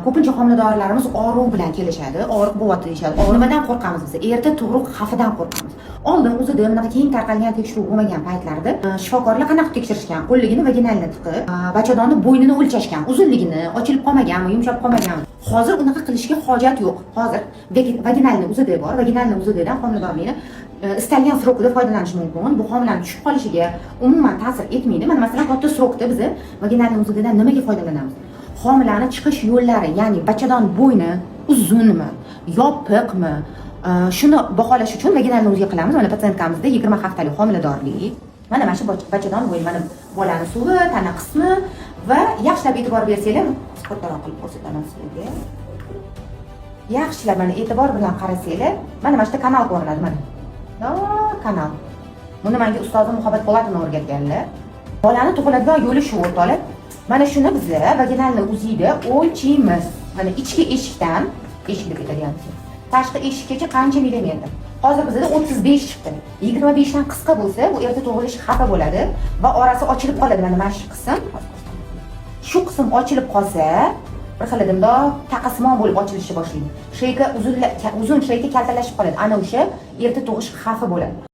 Ko'pincha homiladorlarimiz og'riq bilan kelishadi, og'riq bo'lyapti deyishadi. Nimadan qo'rqamiz biz? Erta tug'ruq xavfidan qo'rqamiz. Oldin o'zida bunaqa keng tarqalgan tekshiruv bo'lmagan paytlarda shifokorlar qanaqa qilib tekshirishgan? Qo'lligini вагинально tiqib, bachadonni bo'ynini o'lchashgan, uzunligini, ochilib qolmaganmi, yumshab qolmaganmi. Hozir unaqa qilishga hojat yo'q. Hozir вагинальный УЗД bor. Вагинальный УЗД dan homiladorlikni istalgan срок ida foydalanish mumkin. Bu homilani tushib qolishiga umuman ta'sir etmaydi. Mana, masalan, katta срок da biz вагинальный УЗД dan nimaga foydalanamiz? Homilani chiqish yo'llari, ya'ni bachadon bo'yni uzunmi, yopiqmi, shuni baholash uchun вагинальный УЗИ qilamiz. Mana, пациентка mizda 20 haftalik homiladorlik. Mana shu bachadon bo'yni, mana bolani suvi, tana qismi va yaxshilab e'tibor bersanglar, kattaroq qilib ko'rsataman sizlarga. Yaxshilab mana e'tibor bilan qarasanglar, mana shu yerda kanal ko'rinadi, mana. Kanal. Buni menga ustozim Muhabbat Po'latovna o'rgatganlar. Bolani tug'iladigan yo'li shu, o'rtoqlar. Mana shuni biza вагинальный УЗИ da o'lchaymiz. Mana ichki eshikdan, eshik deb aytadigan, tashqi eshikkacha qancha millimetr? Hozir bizada 35 chiqdi. 25 dan qisqa bo'lsa, bu erta tug'ilish xavfi bo'ladi va orasi ochilib qoladi, mana shu qism. Shu qism ochilib qolsa, bir xil bundoq taqasimon bo'lib ochilishni boshlaydi. Шейка uzun, шейка kaltalashib qoladi. Ana o'sha erta tug'ish xavfi bo'ladi.